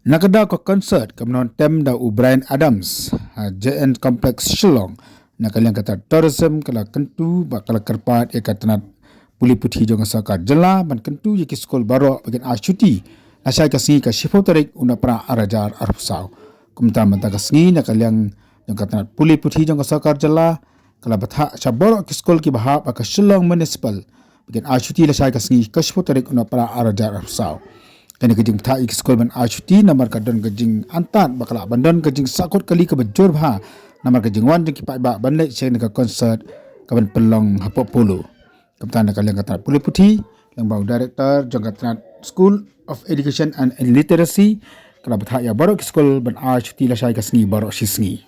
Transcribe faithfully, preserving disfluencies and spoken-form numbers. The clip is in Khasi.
Na ka daw ka concert kaba wan tem da u Bryan Adams ha J N Complex Shillong, na ka liang ka tnat tourism ka la kyntu bad ka la kyrpad ïa ka tnat pule puthi jong ka sorkar jylla ban kyntu ïa ki skul baroh ba kin ai shuti lashai ka sngi ka shiphew tarik u Nohprah ar hajar arphew saw. Kumta mynta ka sngi na ka liang jong ka tnat pule puthi jong ka sorkar jylla ka la bthah sha baroh ki skul kiba hap ha ka Shillong Municipal ba kin ai shuti lashai ka sngi ka shiphew tarik u Nohprah ar hajar arphew saw. Kane ka jingbthah ïa ki skul ban ai shuti namar ka don ka jingantat ba ka lah ban don ka jingsahkut kali kaba jur bha namar ka jingwan jong ki paidbah ban leit sha kane ka concert kaban pynlong hapoh Polo. Kumta na ka liang ka tnat pule puthi lyngba u director jong ka tnat School of Education and Literacy ka la bthah ïa baroh ki skul ban ai shuti lashai ka sngi baroh shi sngi.